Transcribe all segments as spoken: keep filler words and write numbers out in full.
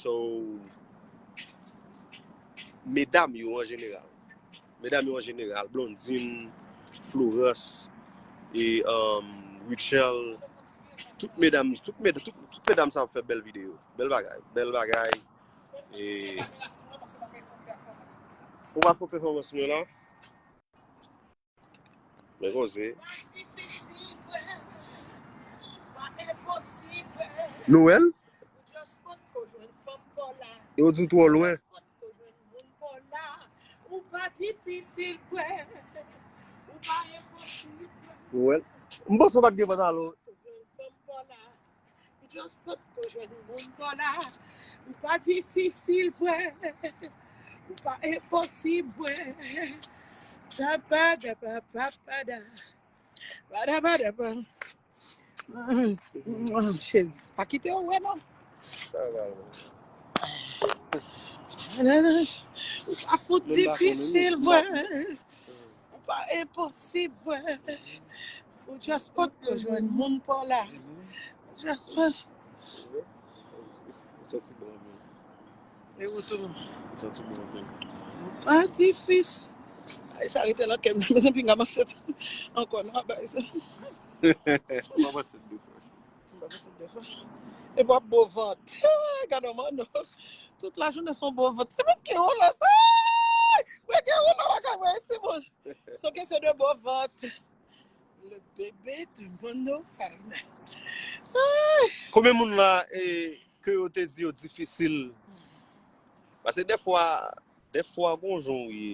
So, medam yo an jeneral. Medam yo an jeneral, Blondine, Florence, e, um, Rachel, tout medam, tout med, tout, tout medam sa ap fè bèl videyo. Bèl bagay, bèl bagay. E, ou pa fè pèfòmans mwen la? Men koze. Nou wè l? Yo di w twò lwen. Nou wè l? M panse w pa t gen pantalon. Ou just potko jwenn moun bò la. Ou pa difisil vre. Ou pa enposib vre. Dapa, dapa, papada. Pada, pada, pa. Cheri, pa kite yo wè non. Sa va, wè. Ou pa fout difisil vre. Ou pa enposib vre. Ou just potko jwenn moun pa w la. Ou just pot. Ou santi bon anpil. E ou tou? Ou santi bon anpil. Ou pa difis. Ay, sa rete nan kè m. Mezanmi, pinga m ansent ankò, non, a bay sa. Ou pa ansent de fwa. Ou pa ansent de fwa. E w ap bo vant. Gad yon manno. Tout lajounen se yon bo vant. Se mwen ki gen wola sa. Mwen gen wola, w a ka wè, se bon. Se yon kesyon de bo vant. Le bébé de Mono Farina. Konbyen moun la, e, ke yo te di yo difisil? Paske dèfwa, dèfwa gon jan w ye.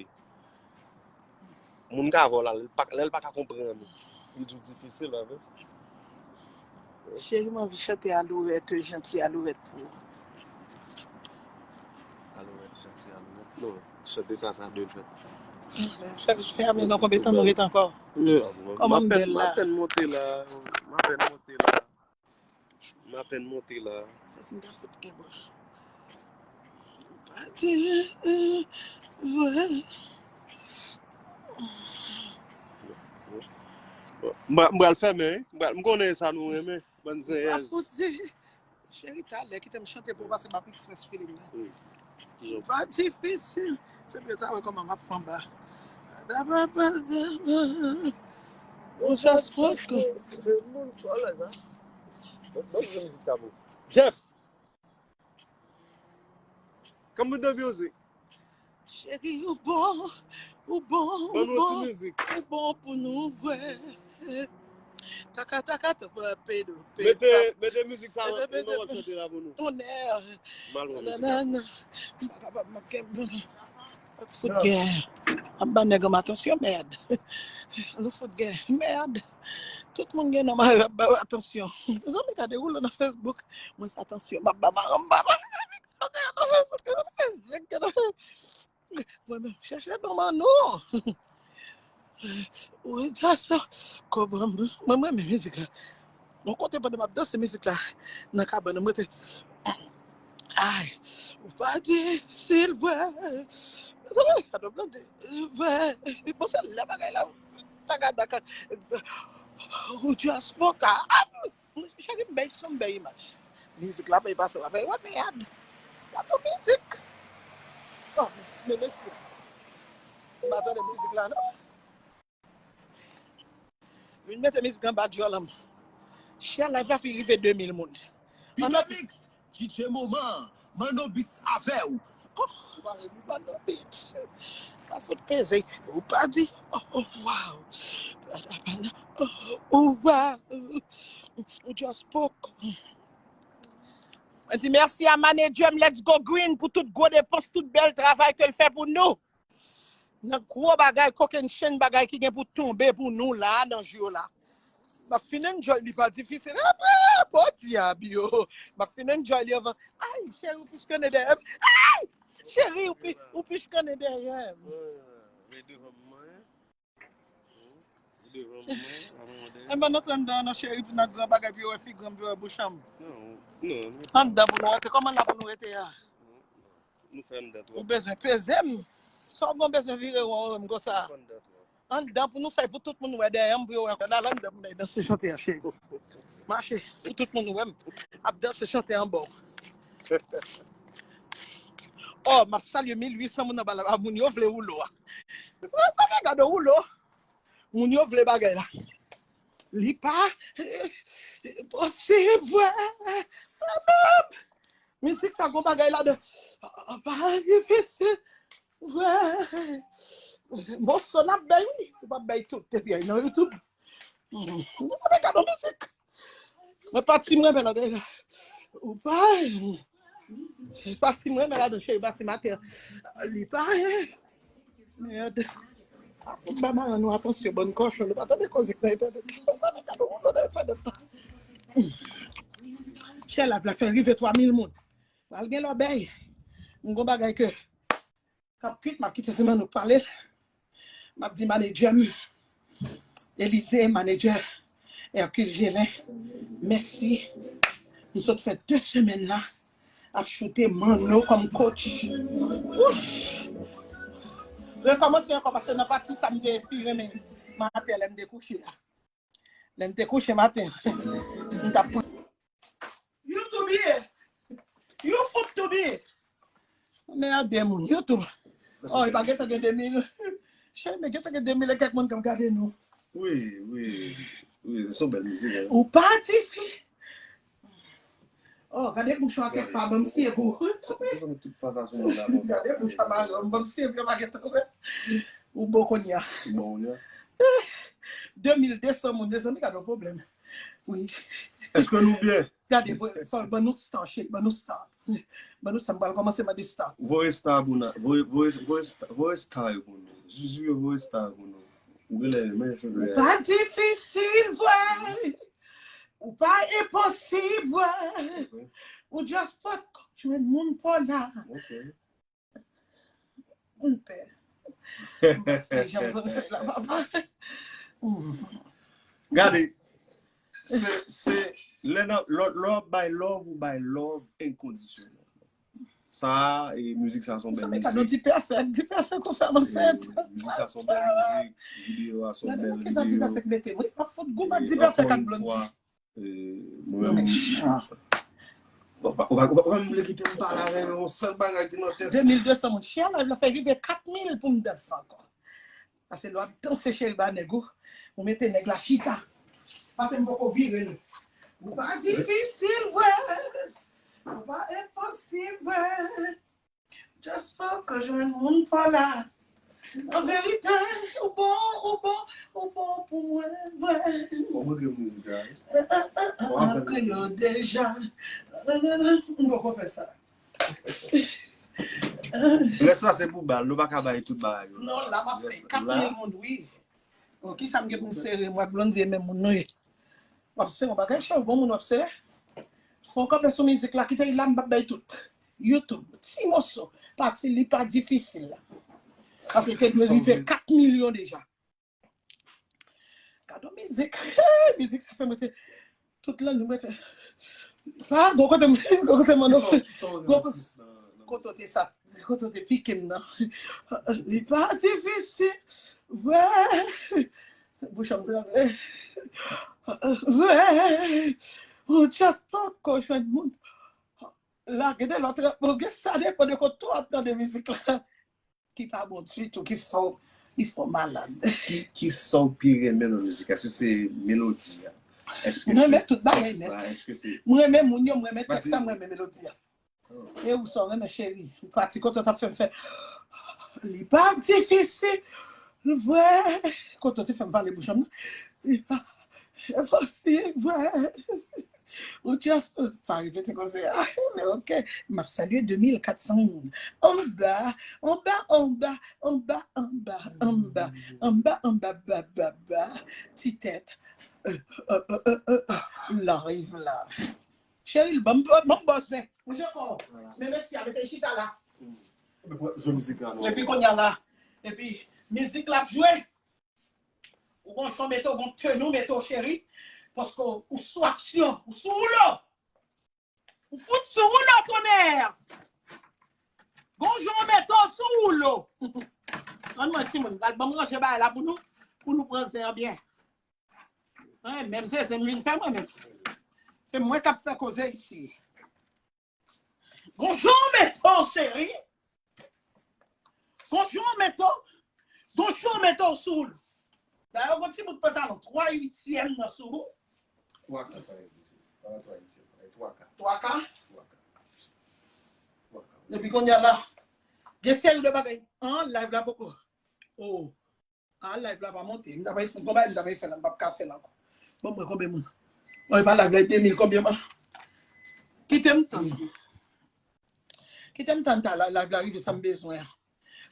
Moun ka vè w la, lè l pa, lè l pa ka konprann ou. Li di w difisil, pa vre? Cheri, m anvi chante Alourette, Janti Alourette pou ou. Alourette, Janti Alourette. Non, chante sa, sa dwe fèt. Fè, fè a men non, konbyen tan nou rete ankò? Kòman m bèl la? M apèn monte la. M apèn monte la. M apèn monte la. Sa ti m ta fout kè bò. Pa di, vre. M pral fèmen, wi. M pral, m konnen sa nou renmen. Bann zenyèz. Pa fout di. Cheri, talè, kite m chante pou ou, paske m ap express feeling la. Wi. Kijan? Pa difisil. Se pou yo ta wè kòman m ap fè anba. Ou just potko. Jeff! Come with the music. Cheri, ou bon, ou bon, ou bon, ou bon pou nou vre. Taka, taka, taka, pedo, pedo. Mete, mete mizik sa, nou va chante la pou nou. Tonè. M al wè mizik la. Nanana. M pa kapab, m ap kenbe. Fout gen. Ap ba nèg an atansyon, mèd. Nou fout gen. Mèd. Tout moun gen nan mari ap ba yo atansyon. Zanmi, gade woulo nan Facebook. Mwen se atansyon m ap ba maranm ba. Mwen menm, chèche non Manou. Wi, dja sa. Kòb, mwen, mwen renmen mizik la. Yon kote pandan m ap danse mizik la, nan kabann, mwen te, ay, ou pa di, silvre. Mezanmi, kado blonde, vre. Bon, se lè bagay la, tagada, ka, ou just poka. Cheri, m bay son, m bay imaj. Mizik la, pa pase, w ap wè mèd. Gade mizik. Non, men mesye. M pa tande mizik la, non. Vin mete mizik anba djòl an. Share live la, fi rive de mil moun. Ann ap Mix, D J Moman, Manno Beats avè w. Oh, Manno Beats. Pa fout peze. Ou pa di, oh, oh, wow. Oh, oh, wow. Ou just poke. Mwen di mèsi a manager m Let's Go Green pou tout gwo depans, tout bèl travay ke l fè pou nou. Nan gwo bagay, kokennchenn bagay ki gen pou tonbe pou nou la, nan jou yo la. M ap fin enjoy li pa difisil. Apre, bon dyab yo. M ap fin enjoy li anvan. Ay, cheri, ou pichkannen dèyè m. Ay! Cheri, ou pi, ou pichkannen dèyè m. Li devan m, mwen. Li devan m, mwen. Anba nan tan dan nan cheri, pou nan gran bagay, pou yo wè figi m, pou yo wè bouch an m. Non, non. Anndan pou nou rete. Kòman la pou nou rete a? Nou fè anndan twòp. Ou bezwen peze m. Sa w gon bezwen vire won wè m konsa. Nou fè anndan twòp. Anndan pou nou fè pou tout moun wè dèyè m, pou yo wè. N al anndan pou n al danse chante a, cheri. Mache, pou tout moun wè m ap danse chante anba w. Oh, m ap salye mil uit san moun nan ba la, moun yo vle woulo a. Sa fè gade woulo. Moun yo vle bagay la. Li pa posib, vre. Mizik sa gon bagay ladan. Pa difisil, vre. Moso n ap bay, wi. Ou p ap bay tout, epi ay nan YouTube. Sa fè gade mizik. Mwen pati mwen men ladan. Ou pa. Pati mwen men ladan, cheri, pati maten. Li pa. Mèd. A fout ba maran nou atansyon, bann kòchon, nou pa tande koze k nan entènèt. Chè la, la fè rive twa mil moun. Pral gen lòbèy. M gon bagay ke k ap kwit, m ap kite se Manno k pale l. M ap di manedjè m, Elize, manedjè Hercule Gelin, mèsi. M sot fè de semèn la ap choute Manno kòm coach. Ouf! Rekòmanse ankò, paske nan pati sa m te pi renmen maten lè m te kouche a. Lè m te kouche maten, m t ap pran YouTube ye. You fout tube ye. Men a de moun, YouTube. Oh, e pa gentan gen de mil. Cheri, men gentan gen de mil e kèk moun k ap gade nou. Wi, wi, wi, se yon bèl mizik, hein. Ou pa difi. Oh, gade bouch ou ak F A, ban m siye pou ou. Tout fasa sou moun la. Gade bouch ou ak, ban m siye pou yo pa gentan wè. Ou bon kounye a. Bon, kounye a. De mil de san moun, mezanmi, gade yon pwoblèm. Wi. Èske nou byen? Gade, voye, fò, ban nou star, cheri, ban nou star. Ban nou star, m pral kòmanse mande star. Voye star pou nou. Voye, voye, voye star, voye star yo pou nou. Zuzu yo voye star pou nou. Ou genlè renmen jwe. Ou pa difisil, vre. Ou pa enposib, vre. Ok. Ou just potko jwenn moun pa w la. Ok. M pè. M pa fè jan m konn fè la, papa. Gade, se, se, lè nan, lè, lè w ap bay love, ou bay love enkondisyonèl. Sa, e, mizik sa se yon bèl mizik. Sa, men kado Dipèfèk, Dipèfèk ou fè m ansent. E, mizik sa se yon bèl mizik, videyo a se yon bèl videyo. Gade nan kisa Dipèfèk mete m, wi, m ap fout goumen ak Dipèfèk ak Blondy. E, mwen menm, mechan. Ou pa, ou pa, ou pa, ou pa menm vle kite m pale avè yon sèl bagay ki nan tèt. De mil de san moun. Chè, live la fè rive kat mil pou m danse ankò. Paske lè w ap danse, cheri, ba nèg ou, ou mete nèg la chita. Paske m poko vire l. Ou pa difisil, vre. Ou pa enposib, vre. Just potko jwenn moun pa w la. An verite, ou bon, ou bon, ou bon pou mwen, vre. Fò mwen gen mizik la, wi. An kriyo deja. M poko fè sa. Rès la se pou bal, nou pa ka bay tout bagay yo la. Non, la m ap fè kat mil moun, wi. Bon, kisa m gen pou m sere, mwen ak Blondy e menm moun nou ye. W ap sere yon bagay, chè, bon moun w ap sere. Fò w kanpe sou mizik la, kite l la, m p ap bay tout. YouTube, ti moso, pati li pa difisil la. Paske l te dwe rive kat milyon deja. Gade yon mizik. Mizik sa fè m rete tout lannuit m rete. Ah, gon kote m, gon kote m ann ofri. Gon kote w te sa, kote w te pike m nan. Li pa difisil. Vre. Bouch an m tranble. Vre. Ou just poko jwenn moun. La, gen de lòt, bon, gen sa depann de kote w ap tande mizik la. Ki pa bon ditou, ki fè w, li fè w malad. Ki, ki sa w pi renmen nan mizik la? Si se melodi a, èske se tèks la? Mwen renmen tout bagay nèt. Èske se... Mwen renmen moun yo, mwen renmen tèks la, mwen renmen melodi a. E ou sa w renmen, cheri? Ou pati kote w t ap fè m fè. Li pa difisil, vre. Kote w te fè m vale bouch an m nan. Li pa enposib, vre. Ou just pa repete konsa. Men ok, m ap salye de mil kat san moun. Anba, anba, anba, anba, anba, anba, anba, anba, ba, ba, ba, ti tèt. Live la. Cheri, ban m, ban m bòs zen. Mouche kò. Men mesye a mete l chita la. Epi kounye a la. Epi mizik la ap jwe. Ou gon jan w mete w, gon teni w mete w, cheri. Paske w sou aksyon, ou sou woulo. Ou fout sou woulo, tonnè. Gon jan w mete w sou woulo. Ann mwen timoun, al ban m ranje bagay la pou nou, pou nou pran zen an byen. Mwen menm se zen m vin fè mwen menm. Se mwen k ap fè koze isi. Gon jan w mete w, cheri. Gon jan w mete w, gon jan w mete w sou l. Dayè, gon ti bout pantalon twa uityèm nan sou ou. Twa ka sa ye. Pa twa uityèm, e twa ka. Twa ka? Twa ka. Twa ka. Epi kounye a la, gen seri de bagay. An, live la poko. Oh. Ah, live la pa monte. M ta pral fè konba, m ta pral fè l, m p ap ka fè l ankò. Bon, mwen konbyen moun? Oh, e pa live la, de mil konbyen mwen? Kite m tann. Kite m tann ta la, live la rive sa m bezwen an.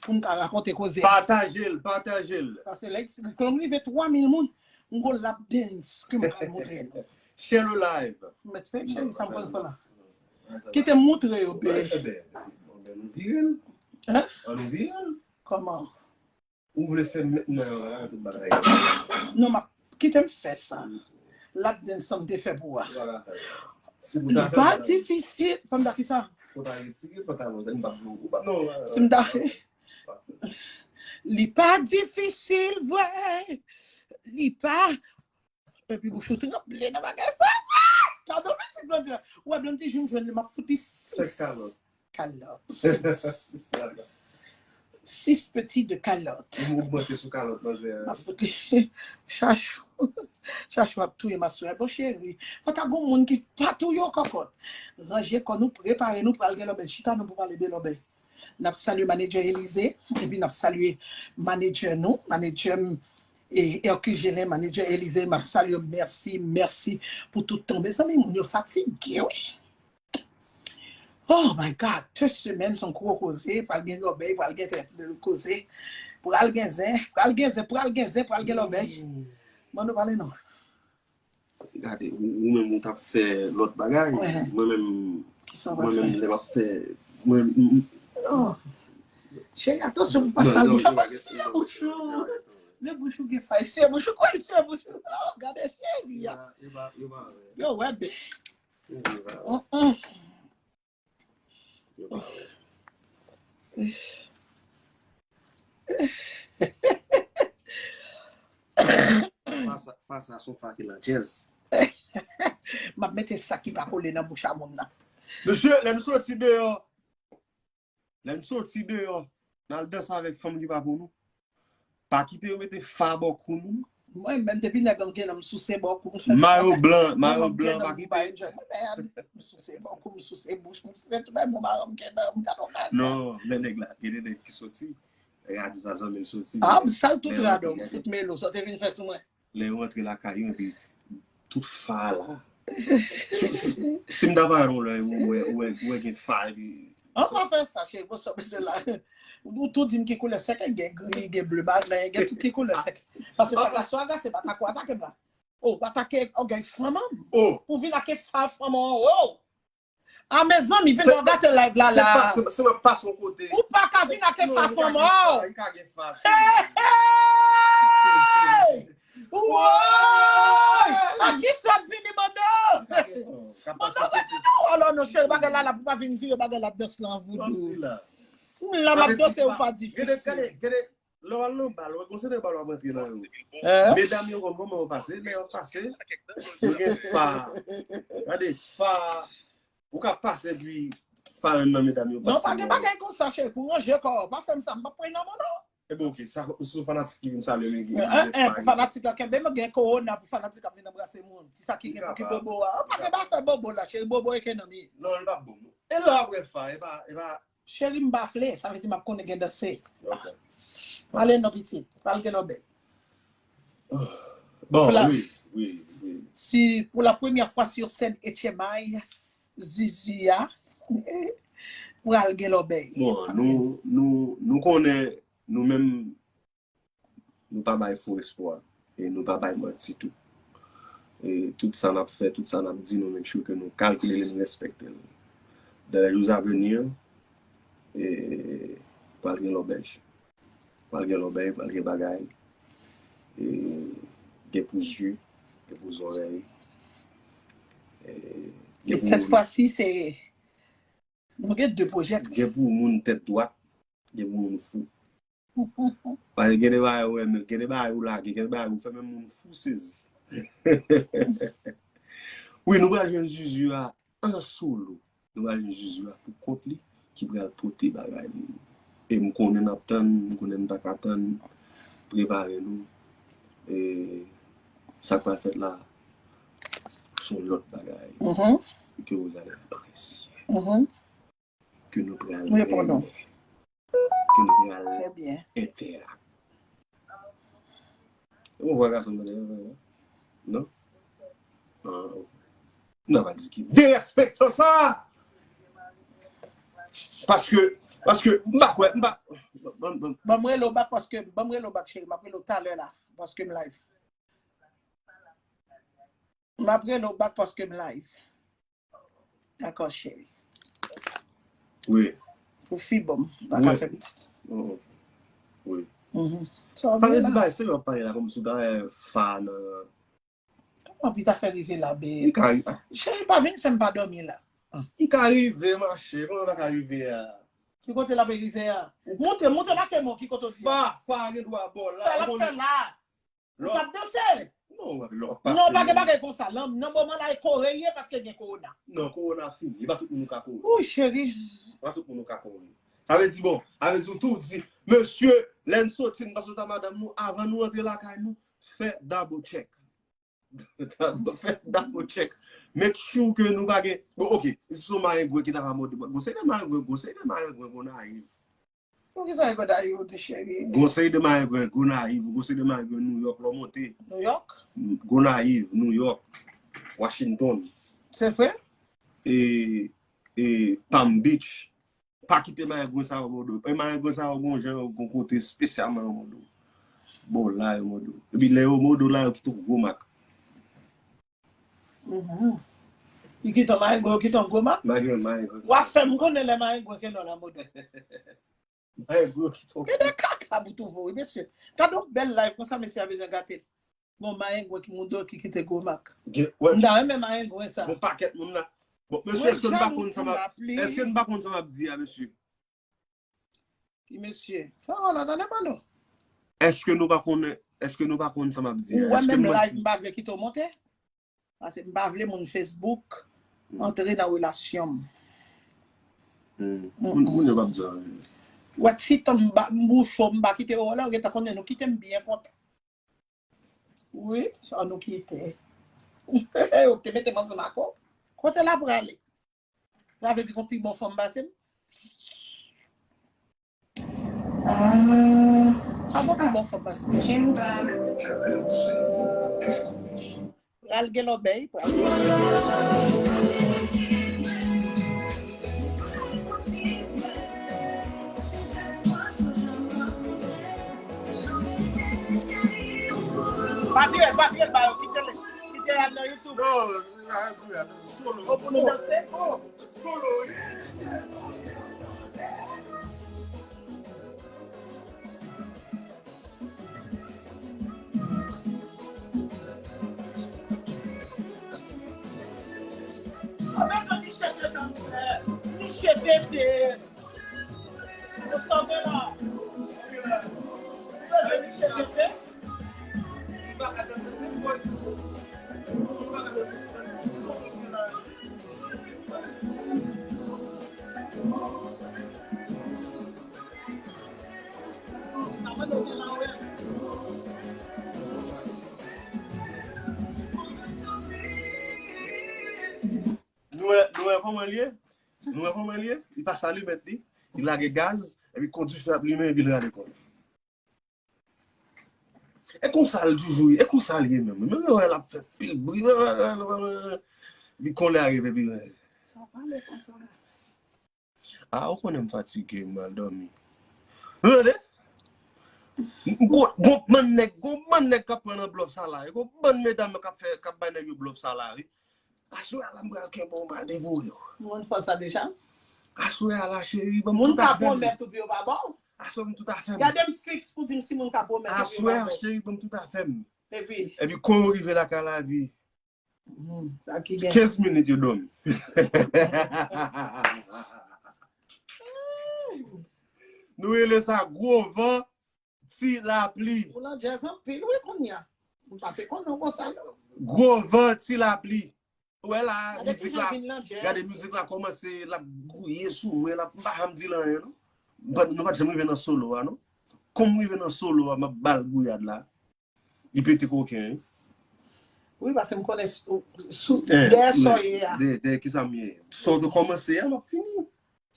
Pou m ka rakonte koze a. Pataje l, pataje l. Paske lè, lè m rive twa mil moun, m gon lap dance ke m pral montre nou. Share the live. M mèt fè, cheri, sa m pral fè la. Kite m montre yo, be. Ebyen, ebyen, nou vire l. Hein? An nou vire l. Kòman? Ou vle fè m met nan tout bagay? Non, m ap kite m fè sa. Lap dance sa m te fè pou ou a. Li pa difisil. Fè m ta ki sa? Fò ta retire pantalon sa, m p ap vle ou pa non. Si m ta Li pa difisil vre. Li pa Epi bouch ou tranble nan bagay sa. Kado mizik Blondie la. Ou wè Blondie jwenn jwenn li, m ap fout li sis kalòt. Kalòt. Sis. Sis kalòt. Sis peti de kalòt. Ou ogmante sou kalòt, manzè. M ap fout li chachou. Chachou ap touye m aswè. Bon, cheri, fò ta gon moun ki pa touye w kòkòt. Ranje kò nou, prepare nou, pral gen lòbèy. Chita nou pou pale de lòbèy. N ap salye manedjè Elize, epi n ap salye manedjè nou, manedjè m, e, Hercule Gelin, manedjè Elize, m ap salye w, mèsi, mèsi pou tout tan. Mezanmi, moun yo fatige, wi. Oh my God, de semèn se yon gwo koze, pral gen lòbèy, pral gen tèt de koze, pral gen zen, pral gen zen, pral gen zen, pral gen lòbèy. Ban nou pale non. Gade, ou, ou menm ou t ap fè lòt bagay. Mwen menm, mwen menm lè m ap fè, mwen, m, m, oh. Cheri, atansyon pou pa sal bouch ou, pa siye bouch ou. Men bouch ou gen fay, siye bouch ou, kwè siye bouch ou. Oh, gade cheri a. Yo, wè, be. Mm-mm. Yo pa wè. Fas a, fas a, se yon fa ki nan djèz. M ap mete sa ki pa kole nan bouch a moun nan. Mesye, lè n soti deyò, lè n soti deyò, n al danse avèk fanm ki pa pou nou. Pa kite yo mete fa bò kou nou. Mwen menm, depi nèg an gen nan m souse bò kou m, fè mayo blan, mayo blan pa kite. M souse bò kou m, souse bouch m, souse tout bagay, bon, mayo m gen nan m, gade yon kaka. Non, lè nèg la, gen de nèg ki soti, e a di sa zanmi l soti. Ah, m sal tout rado, m fout melo, sa w te vin fè sou mwen. Lè yo rantre lakay yo, epi tout fa la. Si, si, si m ta parèt yon lè, ou wè, ou wè, ou wè gen fa, epi An pa fè sa, cheri, bon, sa w bezwen la. Ou tou di m ki koulè sèk, gen gri, gen ble, ba, men gen tout ki koulè sèk. Paske sa ka swa gase, pa ta ko atake m la. Oh, ou atake ògèy fanm an. Oh. Pou vin ake fa fanm an, oh. Ah, mezanmi, vin wè gate live la, la. Se pa, se, se pa son kote. Ou pa ka vin ake fa fanm an, oh. Li ka gen fa, li ka gen fa. Hey, hey! Woy! A ki sòt vini, Mando? Mando, mete nan wòl ou non, cheri, bagay la, la pou pa vin vire bagay la dans lan voudou. M la, m ap danse, ou pa difisil. Gade, gade, lè w al nan bal, ou konsidere bal w ap rantre nan yo. Medam yo konn kòman yo pase, lè yo pase, yo gen fa. Gade, fa. Ou ka pase epi fa youn nan medam yo pase. Non, pa gen bagay konsa, cheri, pou ranje kò w. Pa fè m sa, m p ap pran nan men w, non. Ebyen, oke, sa, si se fanatik ki vin salye m, gen, gen, gen, pou fanatik yo kenbe m, gen kowona pou fanatik ap vin anbrase moun. Kisa ki gen pou ki bobo a? Ou pa gen ba fè bobo la, cheri, bobo e ke nan mi. Non, li pa bon. E lè apre fa, e pa, e pa. Cheri, m bafle, sa vle di m ap konnen gen danse. Ok. Pale non, pitit, pale gen lòbèy. Bon, wi, wi, wi. Si, pour la première fois sur scène, H M I, Zuzu a, pral gen lòbèy. Bon, nou, nou, nou konnen, nou menm, nou pa bay fo espwa, e nou pa bay manti tou. E tout sa n ap fè, tout sa n ap di, nou make sure ke nou kalkile l e nou respekte l. Dans les jours à venir, e, pral gen lòbèy. Pral gen lòbèy, pral gen bagay. E, gen pou zye, gen pou zòrèy. E, gen pou moun. E cette fois-ci, c'est, nou gen de pwojè. Gen pou moun tèt dwat, gen pou moun fou. Paske gen de bagay ou renmen, gen de bagay ou lage, gen de bagay ou fè menm moun fou sezi. Wi, nou pral jwenn Zuzu a an solo. Nou pral jwenn Zuzu a pou kont li ki pral pote bagay li. E m konnen n ap tann, m konnen n pa ka tann. Prepare nou. E sa k pral fèt la, se yon lòt bagay Mhm. ke vous allez apprécier. Mhm. Ke nou pral M reponn ou. renmen. Ke nou pral Trè byen. entèrak. Ou vwa gason mwen dèyè, non? Ah, ok. M ta pral di ki derespektan sa! Paske, paske, m pa kwè, m pa, ban m, ban m, Ban m rele w back paske, ban m rele w back, cheri. M ap rele w talè la, paske m live. M ap rele w back paske m live. Dakò, cheri. Wi. Pou fi, bon, m pa ka Wi. fè pitit. Oh, oh. Wi. Mhm. Sa Sa w vle vle di la? Bagay serye w ap pale la, kòmsi w ta wè fa nan Kòman pi ta fè rive la, be? Li ka, ah, Cheri, pa vin fè m pa dòmi la. li ka rive, mache. Kòman l pa ka rive a? Ki kote l ap rive a? Montre, montre make mwen ki kote w di a. Fa, fa gen dwa bò la. Sa l ap Ou fè konnen la? Ou lò t ap danse? Non, w ap lò ap Non, pase. pa gen bagay konsa. Nan, nan moman la, e kore ye paske gen kowona. Non, kowona fini. E pa tout moun ou ka kore. Ou cheri. Pa tout moun ou ka kore. Sa vle di, bon, sa vle di ou tou di, mesye, lè n soti, n pa soti a madanm nou, avan nou antre lakay nou, fè double check. Fè double check. Make sure ke nou pa gen, bon, ok, si se yon marengwen ki ta va mòde, bon, se de marengwen, bon, se de marengwen, bon, nayiv. Poukisa e konn ayi ou di cheri? Gon seri de marengwen, Gonayiv, gon seri de marengwen New York, lè w monte. New York? Gonayiv, New York, Washington, Se vre? E, e Palm Beach. Pa kite marengwen sa yo mòde w. E marengwen sa yo gon jan, gon kote espesyalman yo mòde w. Bon, la yo mòde w. Epi lè yo mòde w la, yo kite w gwo mak. Mhm. Li kite w marengwen, yo kite w gwo mak? Marengwen, marengwen. W ap fè m konnen lè marengwen ke non la mòde. Marengwen yo kite w. Gen de kaka pou twouve wi, mesye. Gade yon bèl live konsa, mesye a bezwen gate l. Bon, marengwen ki mòde w ki kite gwo mak. Gen, wè, M ta renmen marengwen sa. Bon, pakèt moun la. Bon, mesye, Mwen èske nou pa jalou konn sa pou m ap, lapli. Èske nou pa konn sa m ap di a, mesye? Ki mesye? Fè wòl la, tande, Manno. Èske nou pa konnen, èske nou pa konn sa m ap di a? Ou wè Èske menm nou pa live, di? M pa vle kite w monte. Paske m pa vle moun Facebook Mm. antre nan relasyon m. Mm. Moun, moun yo p ap di anyen. Wè ti tan m ba, m boucho, m pa kite w la, ou gentan konnen nou kite m byen kontan. Wi, sa nou kite. Yo te mete m ansanm ak ou. Kote l ap prale? Sa vle di gon pi bon fanm pase m? Pa gon pi bon fanm pase m. Pral gen lòbèy, pral gen. Pa vire, pa vire ba yo, kite l, kite l al nan YouTube. Non, solo. Bon, pou nou danse. Solo. Sa bezwen niche tete, niche tete. Ou sove la. Ou bezwen niche tete. Nou wè, nou wè kòman l ye? Nou wè kòman l ye? Li pase alimèt li, li lage gaz, epi kondifè ap limen, epi l rale kò l. E konsa l toujou ye, e konsa l ye menm. Menm lè w wè l ap fè pil bri, epi kòlè a rive, epi Sa pale konsa. Ah, ou konnen m fatige, m al dòmi. Ou tande? Gon, gon bann nèg, gon bann nèg k ap pran nan blòf sa la. Gon bann medam k ap fè, k ap bay nèg yo blòf sa la, wi. Aswè a la, m pral kenbe w, m pral devore w. M konn fè sa deja. Aswè a la, cheri, ban m Moun tout ka afè m. Pwomèt ou pi yo pa ba w. Aswè m tout afè m. Gade m fiks pou di m si moun ka pwomèt ou pi yo Aswè pa a, ba w. Cheri, ban m tout afè m. Epi, Epi kon yo rive lakay la, epi hmm, sa ki gen. Kenz minit yo dòmi. Nou rele sa gwo van, ti lapli. Ou nan djèz anpil, wi, kounye a. Ou pa te konnen w konsa, non. Gwo van, ti lapli. Ou wè la, Gade mizik kijan la, vin nan djèz. Gade mizik la kòmanse, l ap gouye sou mwen, l ap, m pa janm di l anyen, non. Nou pa t janm rive nan solo a, non? Kòm m rive nan solo a, m ap ba l gouyad la. Li pete koken, wi. Wi, paske m konnen sou dèyè sa w ye a. Dèyè kisa m ye? Sa w te kòmanse a, m ap fini.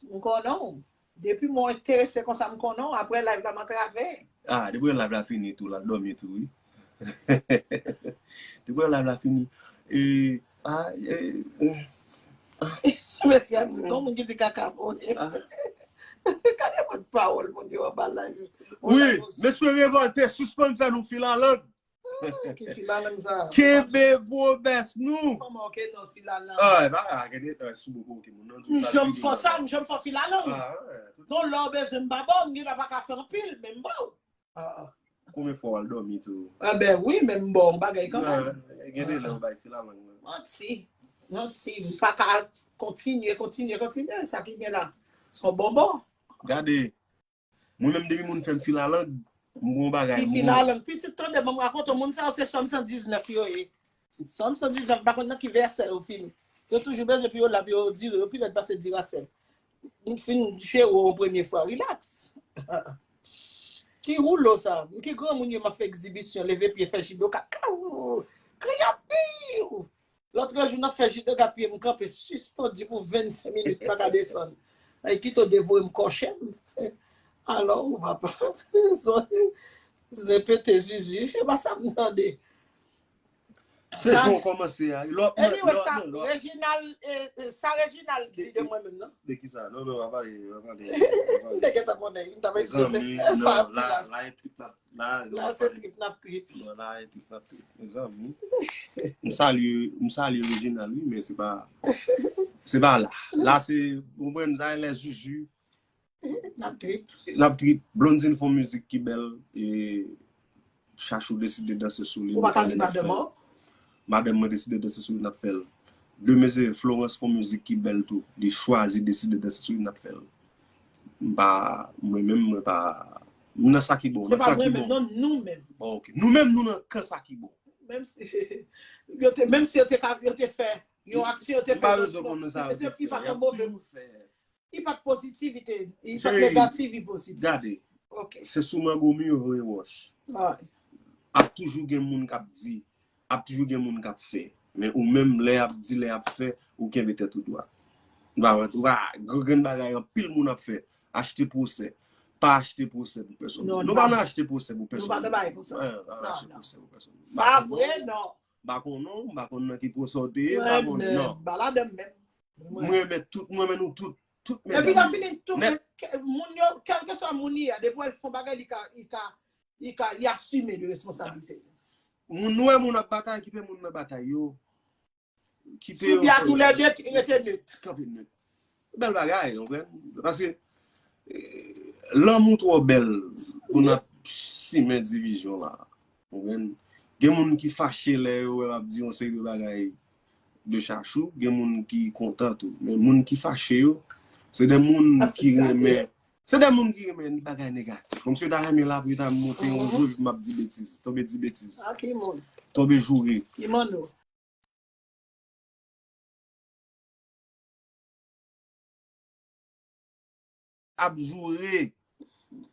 M konnen w. Depi mwen enterese konsa, m konnen w. Apre live la, m antrave. Ah, depi live la fini tou, l al dòmi tou, wi. Depi live la fini. E, ah, e, Mesye a di, gon moun ki di kaka pou li. Gade mòd pawòl moun yo anba live. Wi, mesye revòlte, sispann fè nou filalang. Ki filalang sa? Kenbe pwomès nou. Fòm ok non filalang. Ah, e pa gade sou boko ki moun nan. M janm fè sa, m janm fè filalang. Non, lè w bezwen m pa ba w, m gentan pa ka fè anpil, men m ba w. Konbyen fwa w al dòmi tou? Enben wi, men m ba w yon bagay kanmenm. Gen de lè w bay filalang nan. Manti. Manti. M pa ka kontinye, kontinye, kontinye. Sa ki gen la? Se yon bonbon. Gade. Mwen menm depi moun fè m filalang, m gon bagay. Ki filalang? Pitit tande, ban m rakonte w, moun sa yo se Sòm san diznèf yo ye. Sòm san diznèf, m pa konn nan ki vèsè yo fini. Yo toujou bezwen pou yo la, pou yo dire, yo pi rèd pase Diracel. M fin jere w yon premye fwa, rilaks. Ki woulo sa? M ki granmoun yo m ap fè egzibisyon, leve pye, fè jido kaka. Kriyapiw! Lòt jou n ap fè jido kaka, m kanpe sispann di pou vennsenk minit, m pa ka desann. Ay, kite w devore m kòchè m. Alò, ou papa. Zen pete zizi, e pa sa m tande. Se jan w kòmanse a. Anyway, sa Reginald, sa Reginald di de mwen menm nan. De kisa? Non, non, pa pale, pa pale. M te gentan konnen, m t ap eseye te sa ap di la. La, la, la, la se trip n ap trip. Non, la e trip n ap trip. Mezanmi. M salye, m salye Reginald, wi, men se pa, se pa la. La se, ou konprann, sa e lè zuzu. N ap trip. N ap trip. Blondine fè yon mizik ki bèl, e Chachou deside danse sou li. Ou pa ka di madanm an? Madanm mwen deside danse sou li, n ap fè l. Demen se Florence fè yon mizik ki bèl tou. Li chwazi deside danse sou li, n ap fè l. M pa, mwen menm, mwen pa, m nan sa ki bon, nan kan ki bon. Se pa mwen menm, non, nou menm. Bon, ok. Nou menm, nou nan kan sa ki bon. Menm si, yo te, menm si yo te ka, yo te fè, yon aksyon yo te fè, yo te fè. Li pa t move. Li pa t pozitivite, li pa t negatif, li pozitif. Gade, se sou mango mi yo voye wòch. Ap toujou gen moun k ap di, ap toujou gen moun k ap fè. Men ou menm, lè y ap di, lè y ap fè, ou kenbe tèt ou dwat. Ou pa, ou pa, gen grenn bagay anpil moun ap fè. Achte pwosè. Pa achte pwosè pou pèsonn. Nou pa nan achte pwosè pou pèsonn. Nou pa nan bagay konsa. Nou pa nan achte pwosè pou pèsonn. Sa vre, non. M pa konn non, m pa konn nan ki pwosè w te ye, m pa konn non. M pa ladan m menm. M renmen tout, m renmen nou tout. Tout medam yo. Epi lè fini tou, moun yo, kèlkeswa moun li ye a, depi w wè l fè yon bagay, li ka, li ka, li ka, li asime de responsablite li. Moun, nou wè moun ap batay, kite moun nan batay yo. Kite yo. Sou pye a toulède, rete net. Kanpe net. Bèl bagay, w konprann? Paske, eh, lanmou twò bèl pou n ap simen divizyon la. Ou konprann? Gen moun ki fache lè yo wè m ap di yon seri de bagay de Chachou, gen moun ki kontan tou. Men moun ki fache yo, se de moun ki renmen, se de moun ki renmen bagay negatif. Kòmsi yo ta renmen lapli ta monte yon jou epi m ap di betiz, tonbe di betiz. Tonbe joure. Ap joure.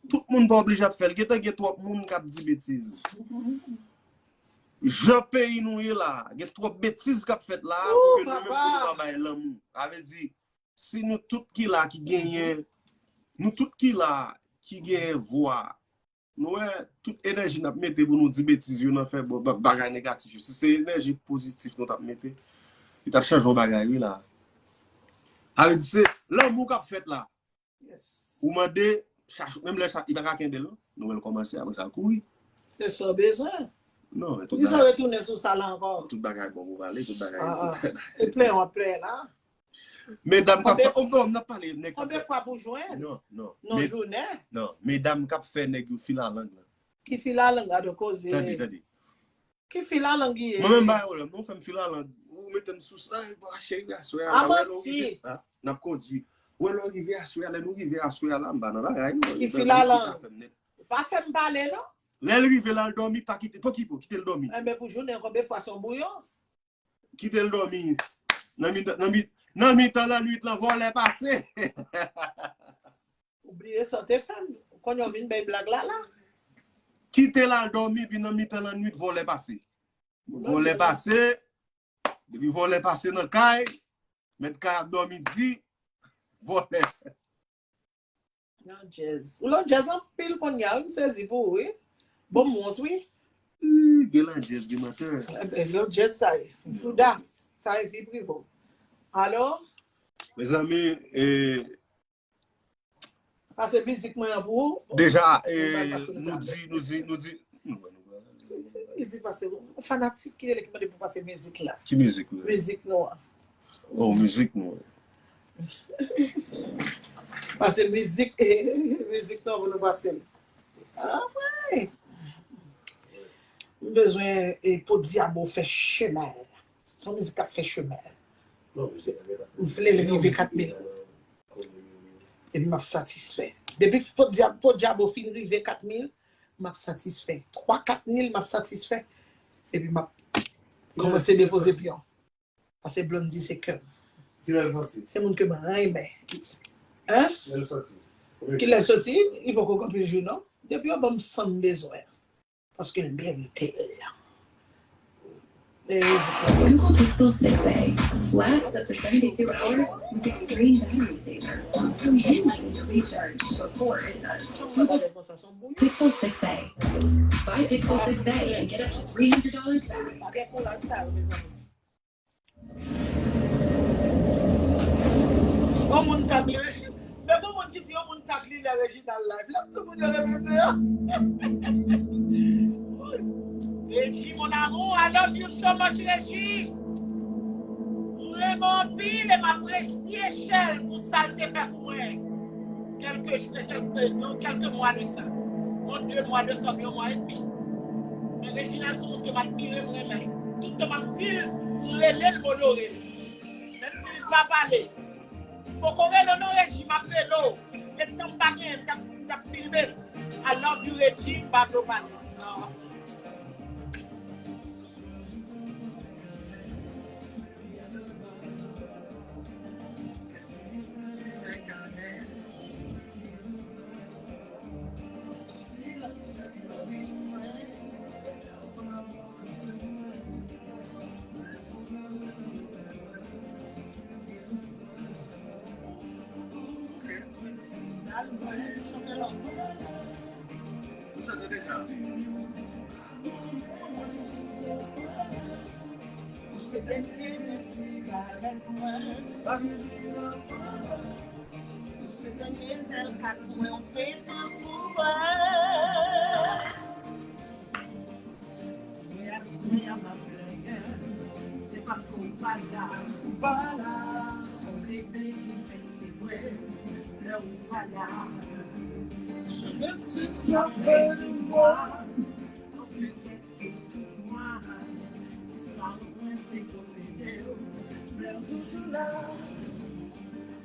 Tout moun pa oblije ap fè l. Gentan gen twòp moun k ap di betiz. Jan peyi nou ye la, gen twòp betiz k ap fèt la pou ke nou menm pou nou pa bay lanmou. Sa vle di, si nou tout ki la ki genyen, nou tout ki la ki genyen vwa, Nou wè, tout enèji n ap mete pou nou di betiz yo nan fè bagay negatif yo. Si se enèji pozitif nou t ap mete, li t ap chanje yon bagay wi la. Sa vle di se lanmou k ap fèt la. Ou mande, Chachou, menm lè Chachou, li pa ka kenbe l non. Nou wè l kòmanse, apre sa l kouri. Se sa w bezwen. Non, men tout bagay. Poukisa w retounen sou sa la ankò? Tout bagay bon pou pale, tout bagay. E plen w ap plen la. Medam k ap fè, oh non, m t ap pale nèg k ap fè. Konbyen fwa pou jwenn? Non, non. Nan jounen? Non, medam k ap fè nèg yo filalang lan. Ki filalang a de koze? Tande, tande. Ki filalang li ye? Mwen menm m pa gen pwoblèm, non, fè m filalang. Ou mete m sou sa, epi cheri aswè a, a wè lè w rive. N ap kondui. Wè lè w rive aswè a, lè nou rive aswè a la, m pa nan bagay, non. Ki filalang? Pa fè m pale, non. Lè l rive, l al dòmi, pa kite, pokipo, kite l dòmi. Enben, pou jounen, konbyen fwa se yon bouyon? Kite l dòmi. Nan mitan, nan mi, nan mitan lannwit lan, vòlè pase. Ou bliye sa w te fè m. Kounye a w vin bay blag la la. Kite l al dòmi, epi nan mitan lannwit, vòlè pase. Vòlè pase, depi vòlè pase nan kay, mèt kay ap dòmi di, vòlè. Lòt djèz. Ou lòt djèz anpil kounye a, wi, m sezi pou ou, wi. Bon, m wont, wi. Ih, gen lòt djèz, gen mantè. Enben, lòt djèz sa ye. Jouda, sa ye vi prive w. Alò? Mezanmi, e, pase mizik mwen an pou ou. Deja, e, nou di, nou di, nou di. Li di pase, yon fanatik ki rele ki mande pou pase mizik la. Ki mizik, wi? Mizik nou an. Oh, mizik nou an. Pase mizik, mizik nou an pou nou pase l. Ah, wi. M bezwen, e, Podyabo fè chemen. Se yon mizik k ap fè chemen. M vle l rive kat mil. Epi m ap satisfè. Depi Podyabo fin rive kat mil, m ap satisfè. Twa, kat mil, m ap satisfè. Epi m ap kòmanse depoze pyon. Paske Blondy se kè m. Kilè l soti? Se moun ke m renmen. Hein? Kilè l soti? Kilè l soti? Li poko gen anpil jou, non. Depi yo ban m san m bezwen. Paske l merite l. Google Pixel six A lasts up to seventy-two hours with extreme battery saver, so you might need to recharge before it does. Pixel six A. Buy Pixel six A and get up to three hundred dollars back. Yon moun tag li, men gon moun ki di yon moun tag li lè Reginald live. Lè tout moun yo remèsye yo. Regi, mon amour, I love you so much, Regi. M renmen w anpil e m apresye Shell pou sa l te fè pou mwen. Kèlke, kèlke, non, kèlke mwa de sa. Bon, de mwa de sa, yon mwa edmi. Men Reginald se yon moun ke m admire, m renmen. Tout tan m ap di l, m rele l, m onore l. Menm si li pa pale. M poko rele w non, Regi, m ap rele w. Se tan m pa genyen, m t ap, m t ap filme l. I love you, Regi, m pa vle w pale. Ou se dènye sigarèt mwen. Ou se dènye zèl kat mwen, ou se tout pou mwen. Si mwen ap swen, ap ap plenyen, se paske w pa la. Ou pa la. Yon bebe ki fèk se vre, lè ou pa la. Je ne suis pas près de moi. Petèt ke tout mwa, istwa mwen se posede w. Flè w toujou la.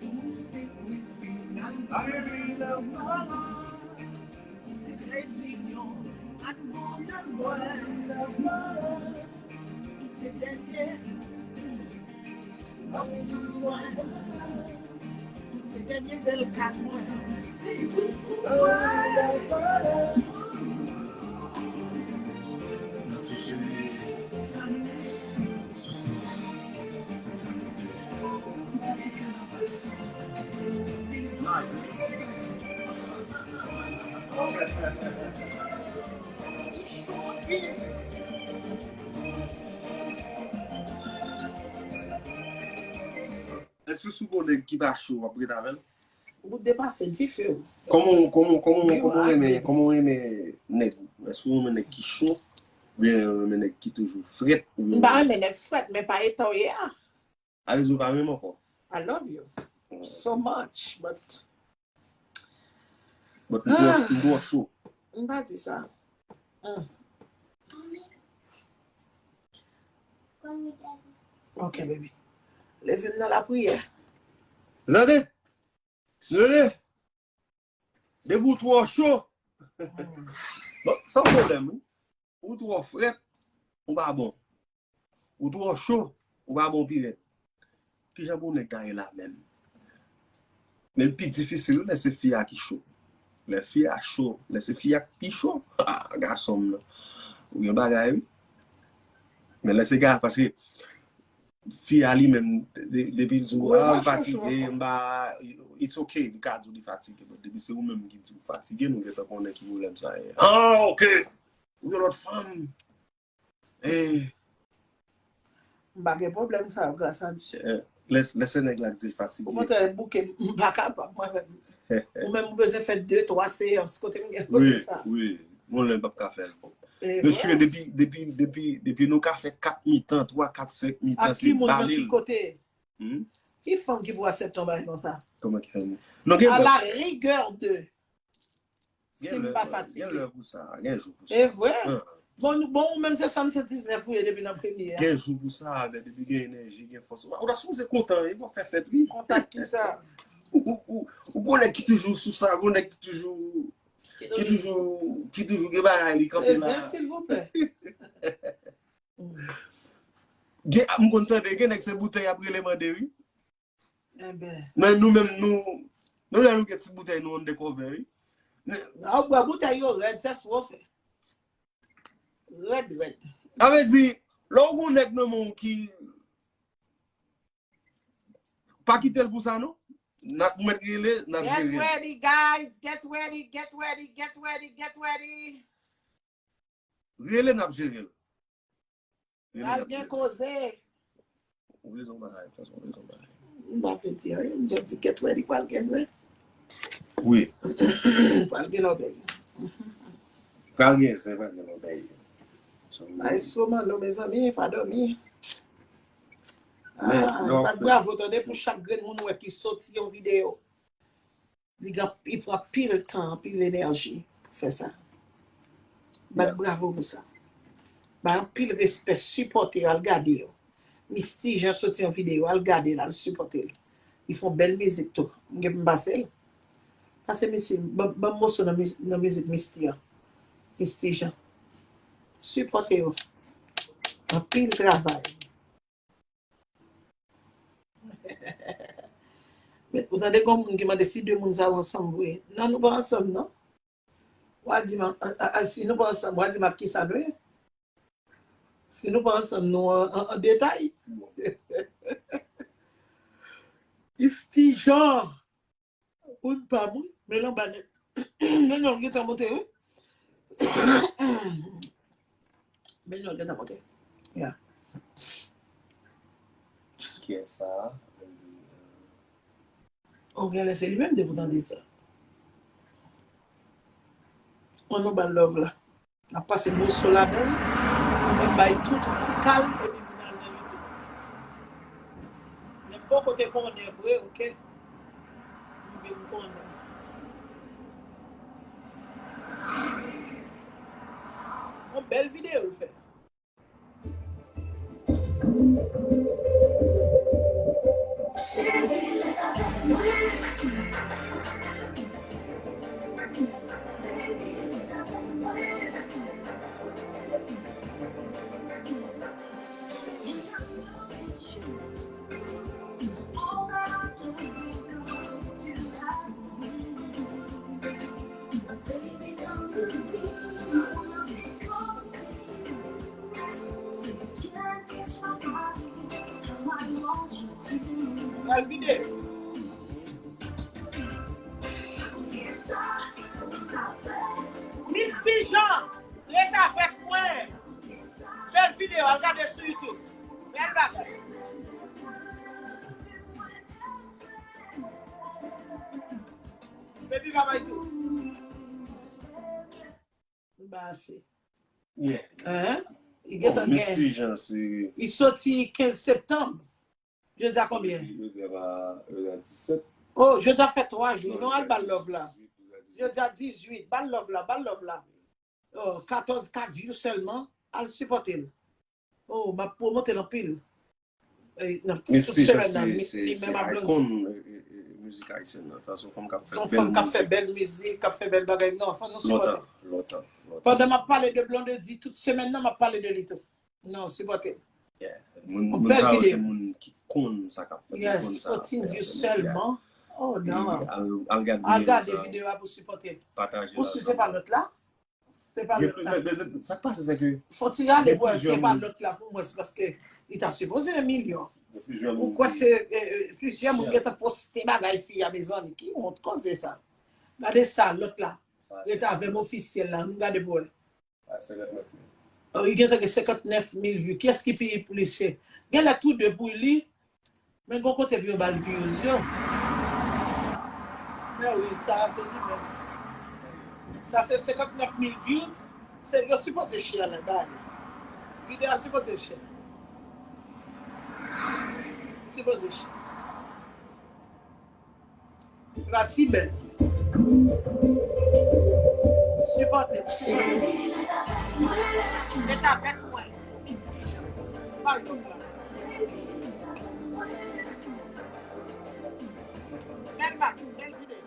Ou se wi final. Baby, love my life. Ou se trè dinyon ak bonè mwen. Ou se dènye. Ou se dènye zèl kat mwen. Se tout pou mwen. Èske si w gon nèg ki pa cho, w ap ret avè l? Ou depase dife w. Kòman, kòman, kòman, kòman w renmen, kòman w renmen nèg ou? Èske w renmen nèg ki cho? Oubyen w renmen nèg ki toujou frèt? M pa renmen nèg frèt, men pa eta w ye a. A vle di w pa renmen ankò? I love you so much, but But m twò, m twò cho. M pa di sa. Mm. Ok, baby. Leve m nan lapriyè. Tande? Tande? Depi w twò cho. Bon, san pwoblèm, wi. Ou twò frèt, ou pa bon. Ou twò cho, ou pa bon pirèt. Kijan pou nèg ta ye la menm? Men pi difisil wi lè se fi a ki cho. Lè fi a cho, lè se fi a k pi cho, ah, gason m nan. Ou gen bagay, wi. Men lè se ga, paske fi a li menm, de- depi l di w, ah, m fatige, m pa, it's ok, li ka di w li fatige. But depi se ou menm ki di w fatige, nou gentan konnen ki pwoblèm sa ye. Ah, ok! Ou gen lòt fanm. Eh, M pa gen pwoblèm sa yo, gras a Dye. Eh, lè, lè se nèg la k di l fatige. Okontrè, bouke m, m pa kapab, mwen menm. Ou menm ou bezwen fè de, twa seyans, kote m gen kote Wi, sa. wi. Bon, lè m p ap ka fè l. E Mesye, vre. depi, depi, depi, depi nou ka fè kat mitan, twa, kat, senk mitan, Ak se ki moun, nan bale ki l. Kote? Hmm? Ki fanm ki pou aksepte yon bagay konsa? Kòman ki fè moun? Non, gen À lè, la rigueur de, si gen m lè, pa gen fatige. Lè pou sa, gen jou pou sa. E vre? Hum. Bon, nou- bon, ou menm se swasanndiznèf ou ye depi nan premye a. Gen jou pou sa, avè depi gen enèji, gen fòs. Ou ta sipoze kontan, wi, pou fè fèt, wi. Kontan ki sa? Ou, ou, ou, ou gon nèg ki toujou sou sa, gon nèg ki toujou, ki toujou, ki toujou gen bagay li kanpe Se la. Zen, silvouplè. Gen, m konn tande, gen nèg se boutèy ap rele mande, wi. Enben. Men nou menm, nou, nou lè nou gen ti boutèy nou undercover, wi. Nan w bwè boutèy yo rèd, se sou w fè. Rèd, rèd. Sa vle di, lè w gon nèg nan men w ki, pa kite l pou sa, non. N ap mèt rele, n ap Get jere. Ready, guys. Get ready, get ready, get ready, get ready. Rele, n ap jere l. Rele, n Pral ap gen jere l. Koze. Ou vle zon bagay, ou vle zon bagay. M pa vle di anyen, m just di get ready, pral gen zen. Wi. Pral gen lòbèy. Pral gen zen, pral gen lòbèy. Ay, Slomano, mezanmi, pa dòmi. Men, Ah, lè w bat fè- bravo, tande, pou chak grenn moun wè ki soti yon videyo. Li gen, li pran anpil tan, anpil enèji pou fè sa. Bat Yeah. Bravo pou sa. Bay anpil respè, sipòte, al gade yo. Misty Jean soti yon videyo, al gade l, al sipòte l. Li fè yon bèl mizik tou. M gen pou m pase l. Pase Misty, ban ban m moso nan miz- nan mizik Misty an. Misty Jean. Sipòte yo. Anpil travay. Men, ou tande gon moun ki mande si de moun sa yo ansanm vre. Non, nou pa ansanm, non. W a di m, a, a, a, si nou pa ansanm, w a di m ak kisa nou ye? Si nou pa ansanm, nou an, an, an detay. Misty Jean. Ou n pa moun, men l anba nèt. Men non, l gentan monte, wi. Men non, l gentan monte. Ya. Kiyès sa? Oh, genlè se li menm de pou tande sa. Ann nou ba l love la. N ap pase moso ladan l. N ap bay tout ti kal epi pou n al nan YouTube. Men m poko te konnen vre, oke? M vin konnen. Yon bèl videyo l fè. Pral vide. Misty Jean, ret avèk mwen. Bèl videyo, al gade sou YouTube. Bèl bagay. Baby, bye bye tou. Ba ase. Yeah. Hein? Li gentan gen. Misty Jean, se Li soti kenz septanm. Jodi a konbyen? Jodi a pa, jodi a disèt. Oh, jodi a fè twa jou. Non, al ba l love la. Jodi a dizuit. Ba l love la, ba l love la. Oh, katòz K view sèlman. Al sipòte l. Oh, m ap pwomote l anpil. Eh, nan tout Misty Jean, semèn nan, se, li, se, li se menm ak icon, Blondedy. Eh, eh, eh, mizik ayisyèn nan. Sa se yon fanm k ap Se fè yon bèl fanm k ap fè mizik. Bèl mizik, k ap fè bèl bagay. Non, fò nou sipòte. Lontan, lontan, lontan. Pandan m ap pale de Blondedy, tout semèn nan, m ap pale de li tou. Non, sipòte. Yeah. Moun, Yon moun bèl sa yo videyo. Se moun ki konn sa k ap fèt, ki Yes, konn sa k ap fourteen fèt, views yeah. Sèlman. Oh non. Al, al gade Al videyo gade sa. Videyo a pou sipòte. Pataje Ou si se pa lòt la? Se pa lòt la. Sa k pase se ke Fò ti rale pou wè si se pa lòt la pou mwen, se paske li ta sipoze yon milyon. Ou kwè se plizyè moun gentan poste bagay fi a, mezanmi? Ki wont koze sa? Gade sa, lòt la. Rete avè m ofisyèl la, nou gade pou wè. Li gentan gen senkantnèf mil view. Kiyès ki pi plis? Genlè tou de pou li. Men gon kote pou yo ba l views yo. Men wi, sa a se li menm. Sa se senkantnèf mil views. Se yo sipoze share la bay. Videyo a sipoze share. Sipoze share. Pati bèl. Sipòte, sipòte. Ret avèk mwen. Miss T Jean. Pale pou mwen. Bèl bagay, bèl videyo.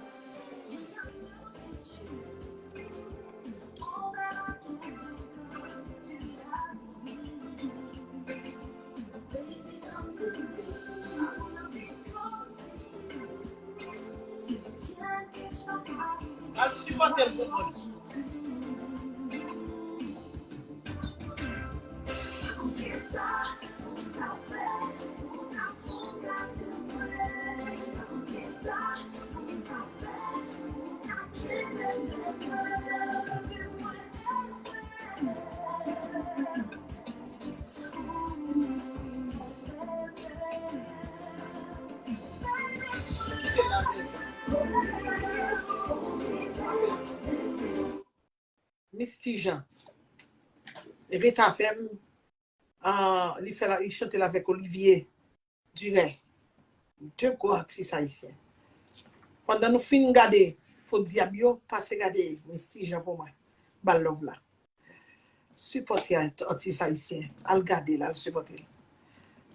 Al sipòte l pou mwen. Miss T Jean. Ret avè m. Ah, li fè la, li chante l avèk Olivier Duré. De gwo atis ayisyen. Pandan nou fin gade Podyab yo, pase gade Miss T Jean pou mwen. Ba l love la. Sipòte art-, atis ayisyen. Al gade l, al sipòte l.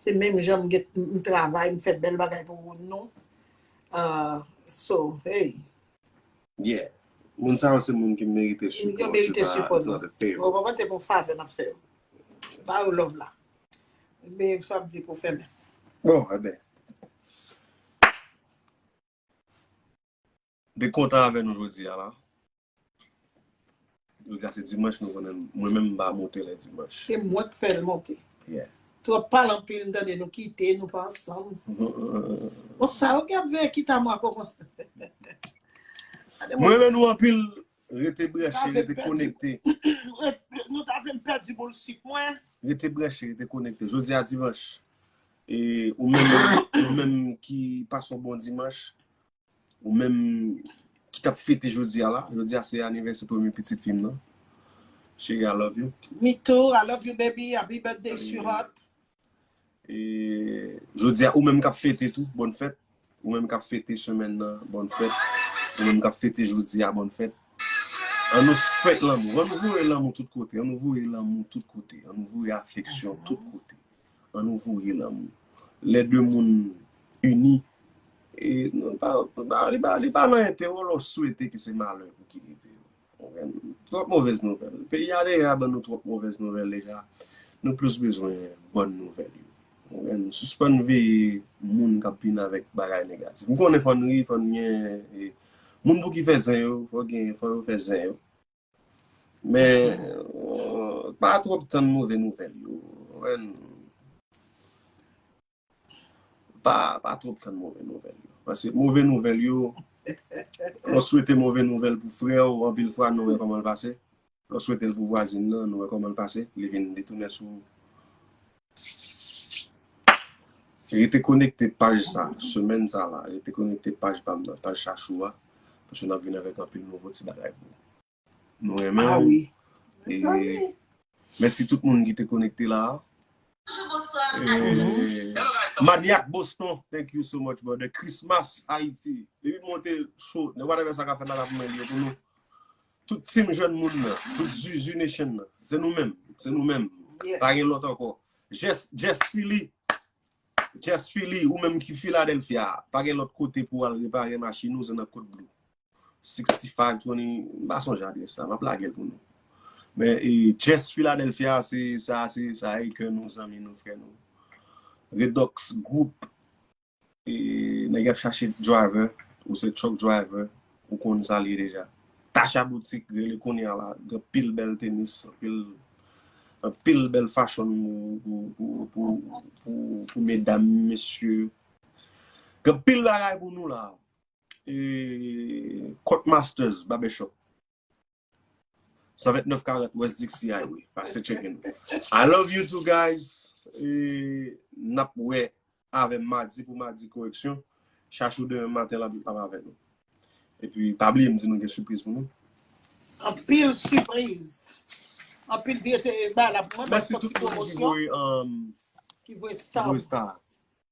Se menm jan m gen, m travay, m fè bèl bagay pou nou. Ah, so, hey. Yeah. Moun sa yo se moun ki merite sipò. Yo merite sipò nou. Ou konprann, se pou favè n ap fè yo. Ba yo love la. Men sa ap di pou fèmen. Bon, eben. De kontan avè nou jodi a la. Jodi a se dimanch, nou konnen mwen menm m pa monte lè dimanch. Se mwen k fè l monte. Yeah. Twòp pale anpil, m tande nou kite, nou pa ansanm. Bon, sa yo ki ap veye kite a mwen kòmanse. Mwen renmen nou anpil. Rete branche, rete konekte. Nou ta vle m pèdi boul sik mwen. Rete branche, rete konekte. Jodi a dimanch. E ou menm, ou menm ki pase yon bon dimanch. Ou menm ki t ap fete jodi a la. Jodi a se anivèsè premye pitit fi m nan. Cheri, I love you. Me too, I love you, baby. Happy birthday, sweetheart. E jodi a, ou menm k ap fete tou, bòn fèt. Ou menm k ap fete semèn nan, bòn fèt. Ou menm k ap fete jodi a, bòn fèt. An nou spread lanmou, an nou voye lanmou tout kote, an nou voye lanmou tout kote, an nou voye afeksyon tout kote, an nou voye lanmou. Lè de moun ini, e, nou pa, pa, li pa, li pa nan enterè w lè w swete ke se malè pou ki rive yo. Twòp movèz nouvèl. Peyi a deja ban nou twòp movèz nouvèl deja. Nou plis bezwen bòn nouvèl yo. Sispann veye moun k ap vin avèk bagay negatif. M konnen fò n ri, fò n gen, e, moun pou ki fè zen yo, fò gen, fò yo fè zen yo. Men, pa twòp tann move nouvèl yo. Pa, pa twòp tann move nouvèl yo. Paske move nouvèl yo, lè w swete move nouvèl pou frè w, anpil fwa nou wè kòman l pase. Lè w swete l pou vwazin nan, nou wè kòman l pase. Li vin detounen sou ou. Rete konekte paj sa, semèn sa la. Rete konekte paj pa m nan, paj Chachou a. Paske n ap vin avèk anpil nouvo ti bagay pou ou. Nou renmen w. E mèsi tout moun ki te konekte la. E, Manyak Boston, thank you so much, brother. Christmas Haiti. Depi monte show, nan whatever sa ka fèt la, n ap mande pou nou. Tout team jèn moun nan, tout Zuzu Nation nan. Se nou menm, se nou menm. Pa gen lòt ankò. Jess, Jess Philly. Jess Philly, ou menm ki Philadelphia, pa gen lòt kote pou w al repare machin ou, se nan Code Blue. Sixty-five twenty, m pa sonje adrès la, m ap lage l pou nou. Men, e, Jess Philadelphia, se sa, se sa, e kè nou, zanmi nou, frè nou. Redox Group, nèg y ap chache driver, ou se truck driver, ou konn sa l ye deja. Tacha Boutique, rele kounye a la, gen pil bèl tenis, anpil, anpil bèl fashion pou, pou, pou, pou, pou, pou medam, mesye. Gen pil bagay pou nou la. E, Court Masters Barbershop. San vennèf karant West Dixie Highway. Pase tcheke nou. I love you too, guys. E, n ap wè avè m madi pou madi koreksyon. Chachou demen maten l ap, ap avè nou. Epi, pa bliye m di nou gen sipriz pou nou. Anpil sipriz. Anpil vye te ba la pou mwen. Mèsi tout moun ki voye, um, ki voye star.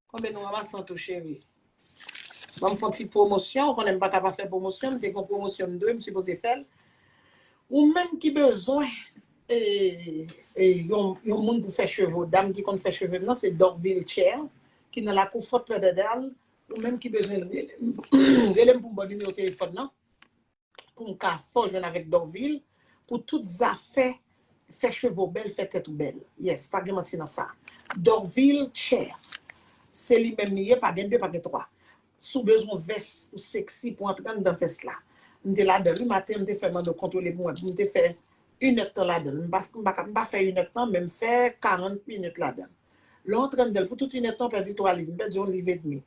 Konbyen nou ranmase an tou, cheri? Ban m fè yon ti pwomosyon. Ou konnen m pa ka pa fè pwomosyon. M te gen yon pwomosyon m dwe, m sipoze fè l. Ou menm ki bezwen e, e, yon, yon moun pou fè cheve w, dam ki konn fè cheve m nan, se Dorville Chair, ki nan lakou Fort Lauderdale. Ou menm ki bezwen l, rele m, rele m pou m ba w nimewo telefòn nan. Pou m ka fè w jwenn avèk Dorville, pou tout zafè fè cheve w bèl, fè tèt ou bèl. Yes, pa gen manti nan sa. Dorville Chair. Se li menm li ye, pa gen de, pa gen twa. Si w bezwen yon vès ou seksi pou antre anndan vès la. M te ladan l wi maten, m te fè mande w kontwole pou mwen. M te fè inèdtan ladan l. M pa, m pa, m pa fè inèdtan, men m fè karant minit ladan l. Lè w antre anndan l, pou tout inèdtan, w pèdi twa liv. M pèdi yon liv edmi.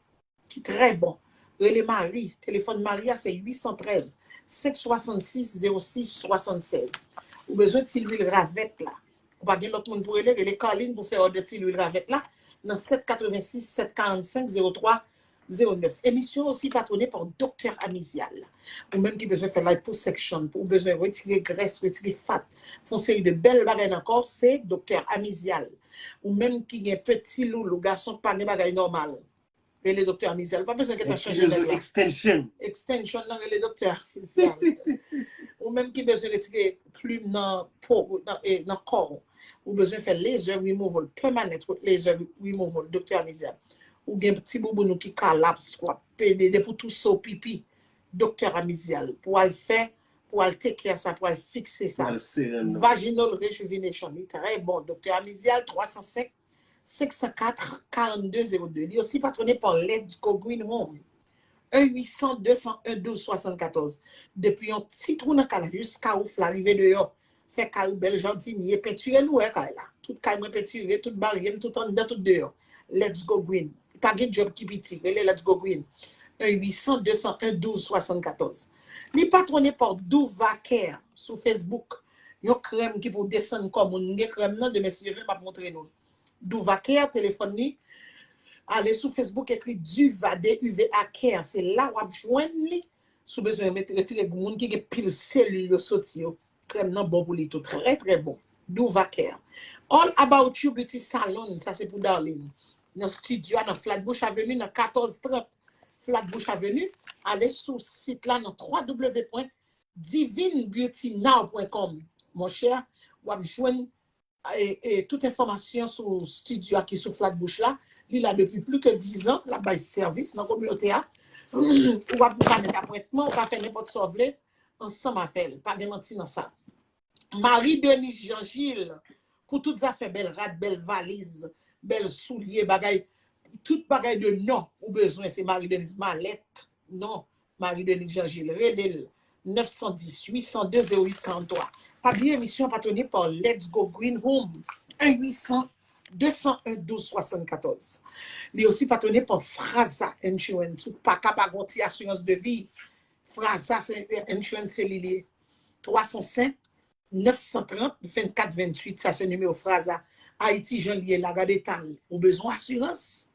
Ki trè bon. Rele Marie. Telefòn Marie a se uit san trèz, senk swasannsis, zewo sis swasannsèz. Ou bezwen ti lwil ravèt la. Ou pa gen lòt moun pou rele, rele Carline pou fè òdè ti lwil ravèt la nan sèt katrevensis, sèt karannsenk, zewo twa, zewo nèf. Emisyon osi patwone pa Doktè Amizyal. Ou menm ki bezwen fè liposuction, pou ou bezwen retire grès, retire fat, fè yon seri de bèl bagay nan kò w, se Doktè Amizyal. Ou menm ki gen peti loulou, gason k pa gen bagay nòmal. Rele Doktè Amizyal. Ou pa bezwen gentan chanje nèg la. Extension. Extension nan rele Doktè Amizyal. Ou menm ki bezwen retire plim nan po, nan, e, nan kò w. Ou bezwen fè laser removal, permanent laser removal, Doktè Amizyal. Ou gen ti bouboun ou ki kolaps, w ap pede depi w touse w pipi, Doktè Amizyal. Pou al fè, pou al take care sa, pou al fikse sa. Vaginal rejuvenation, li trè bon. Doktè Amizyal, twa san senk, senk san kat, karannde zewo de. Li osi patwone pa Let's Go Green Home. En uit san, de san en, douz swasannkatòz. Depi yon ti twou nan kay la jiska wouf la rive deyò. Fè kay ou bèl, jadinye, pentire lou wè kay la. Tout kay mwen pentire, tout baryè m, tout anndan, tout deyò. Let's Go Green. Pa gen djòb ki piti. Rele Let's Go Green. En uit san, de san en, douz swasannkatòz. Li patwone pa Duva Care sou Facebook. Yon krèm ki pou desann kò moun. M gen krèm nan, demen si Dye vle, m ap montre nou. Duva Care, telefòn li. Ale sou Facebook, ekri Duva, D U V A Care. Se la w ap jwenn li. Si w bezwen met, retire moun ki gen pil selil yo soti yo. Krèm nan bon pou li tou. Trè, trè bon. Duva Care. All About You Beauty Salon, sa se pou Darline. Nan estidyo a, nan Flatbush Avenue, nan katòz trant Flatbush Avenue. Ale sou sit la nan twa W pwen divine beauty now pwen com. Monchè, w ap jwenn e, e, tout enfòmasyon sou estidyo a ki sou Flatbush la. Li la depi plis ke diz an, l ap bay sèvis nan kominote a. Ou ap ka met apwentman, ou ka fè nenpòt sa w vle ansanm avè l. Pa gen manti nan sa. Marie Denise Jean Gilles, pou tout zafè bèl rad, bèl valiz, bèl soulye, bagay, tout bagay de nò ou bezwen, se Marie Denise, malèt, non. Marie Denise Jean Gilles, rele l nèf san dis, uit san de, zewo uit karant twa. Pa bliye emisyon an patwone pa Let's Go Green Home, en uit san, de san en, douz swasannkatòz. Li osi patwone pa Fraza Insurance. Ou pa ka pa gon ti asirans de vi. Fraza se, eh, Insurance se li li ye. Twa san senk, nèf san trant, vennkat venntuit, sa se nimewo Fraza. Ayiti jan l ye la, gade eta l. Ou bezwen asirans?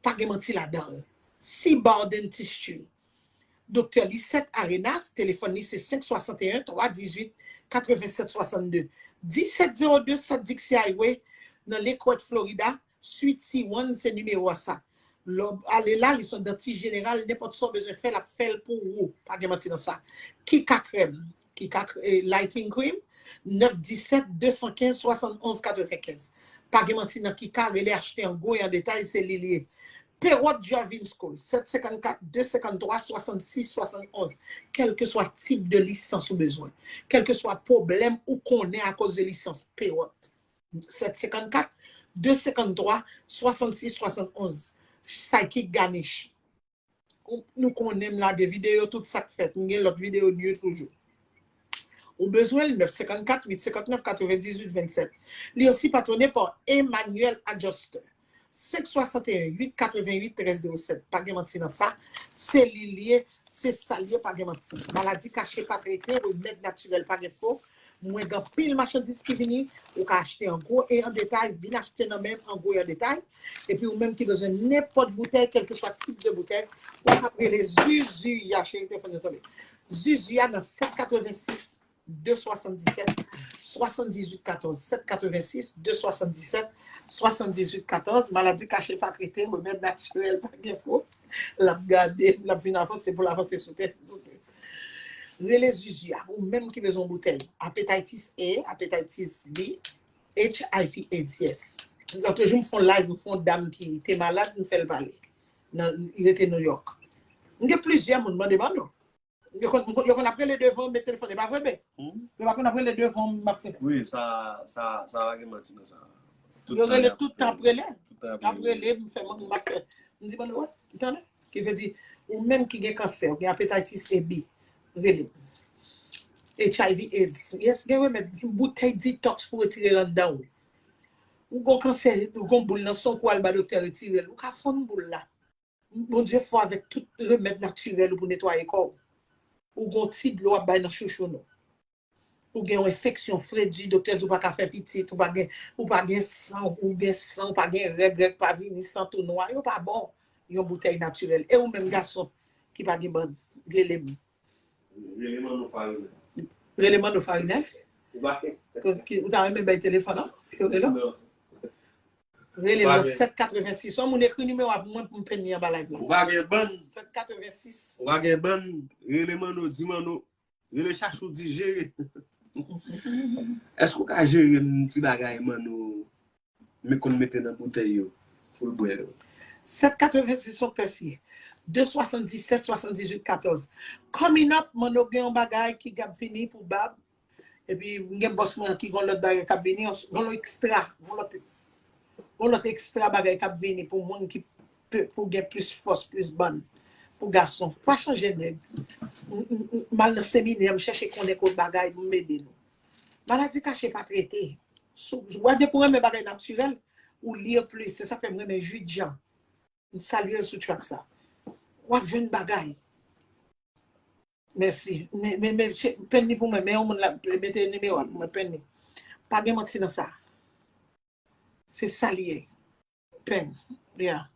Pa gen manti ladan l. Seabar Dentistry. Doktè Lisette Arenas, telefòn li se senk swasanteyen, twa dizuit, katrevensèt swasannde. Disèt zewo de South Dixie Highway, nan Lakewood, Florida, Suite C one, se nimewo a sa. Lè w ale la, li se yon dantis jeneral, nenpòt sa w bezwen fè, l ap fè l pou ou. Pa gen manti nan sa. Kika krèm, Kika, eh, Lighting Cream, nèf disèt, de san kenz, swasannonz, katrevenkenz. Pa gen manti nan Kika, rele achte an gwo e an detay, se li li ye. Perot Driving School, sèt senkannkat, de senkanntwa, swasannsis, swasannonz. Kèlkeswa tip de lisans ou bezwen, kèlkeswa pwoblèm ou konnen akoz de lisans, Perot. Sèt senkannkat, de senkanntwa, swasannsis, swasannonz. Psychic Ganesh. Nou konnen m lage videyo, tout sa k fèt. M gen lòt videyo nou yo toujou. Ou bezwen l, nèf senkannkat, uit senkannèf, katrevendizuit, vennsèt. Li osi patwone pa Emmanuel Adjuster. Senk swasanteyen, uit katreventuit, trèz zewo sèt. Pa gen manti nan sa. Se li l ye, se sa l ye, pa gen manti. Maladi kache pa trete, remèd natirèl pa gen fo. Mwen gen anpil machandiz ki vini, ou ka achte an gwo e an detay, vin achte nan men m an gwo e an detay. Epi ou menm ki bezwen nenpòt boutèy, kèlkeswa tip de boutèy, ou ap rele Zuzu a, cheri, telefòn nan tonbe. Zuzu a nan sèt katrevensis, de swasanndisèt, swasanndizuit katòz, sèt katrevensis, de swasanndisèt, swasanndizuit katòz. Maladi kache pa trete, remèd natirèl pa gen fo. L ap gade, l ap vin avanse pou l avanse sou tè, sou tè. Rele Zuzu a, ou menm ki bezwen boutèy. Hepatitis A, hepatitis B, H I V AIDS, yes. Lòt jou, m fè yon live, m fè yon dam ki te malad, m fè l pale. Nan, li rete New York. M gen plizyè moun, mande ban nou. Yo konn, yo konn ap rele devan, met telefòn, e pa vre, be? Yo pa konn ap rele devan, m ap fè. Wi, sa, sa, sa pa gen manti nan sa. Yo rele tout tan ap rele. Tout tan ap rele. Y ap rele, m fè, m ap fè. M di, bon, wè, tande? Ki vle di, ou menm ki gen kansè, ou gen hepatitis A B, rele m. H I V AIDS, yes, gen remèd, gen boutèy detox pou retire l anndan ou. Ou gon kansè, ou gon boul nan san w, ou al ba doktè retire l. Ou ka fann boul la. Bondye fò avèk tout remèd natirèl ou pou netwaye kò w. Ou gon ti dlo w ap bay nan chouchou nou. Ou gen yon enfeksyon, fredi, doktè di w pa ka fè pitit, ou pa gen, ou pa gen san, ou gen san, ou pa gen règ, règ pa vini, san tou nwa, yo pa ba w yon boutèy natirèl. E ou menm gason ki pa gen bann, rele m. Rele Manno Farina. Rele Manno Farina? Ou pa gen. Ki, ou ta renmen bay telefòn an? Yo rele? Non. Rele m nan sèt katrevensis. Yon moun ekri nimewo a pou mwen pou m penn li anba live la. Ou pa gen bann. Sèt katrevensis. Ou pa gen bann. Rele Manno, di Manno. Rele Chachou, di jere. Èske ou ka jere m ti bagay Manno? Men konn mete nan boutèy yo pou l bwè yo. Sèt katrevensis yon pèsi. De swasanndisèt, swasanndizuit katòz. Coming up, Manno gen yon bagay ki ap vini pou Bab. Epi, m gen bòs mwen ki gon lòt bagay k ap vini, gon lòt ekstra, gon lòt, gon lòt ekstra bagay k ap vini pou moun ki pe, pou gen plis fòs, plis bann, pou gason. Pa chanje nèg. M, m, m, m al nan seminè, m chèche konnen kot bagay pou m ede nou. Maladi kache pa trete. Sou, w a depi w renmen bagay natirèl, ou li plis. Se sa k fè m renmen Jwi Djan. M salye l sou track sa. W ap jwenn bagay. Mèsi. Men, men, men, che-, penn li pou mwen. Men yon moun la, mete nimewo a pou mwen, penn li. Pa gen manti nan sa. Se sa li ye. Penn. Yeah.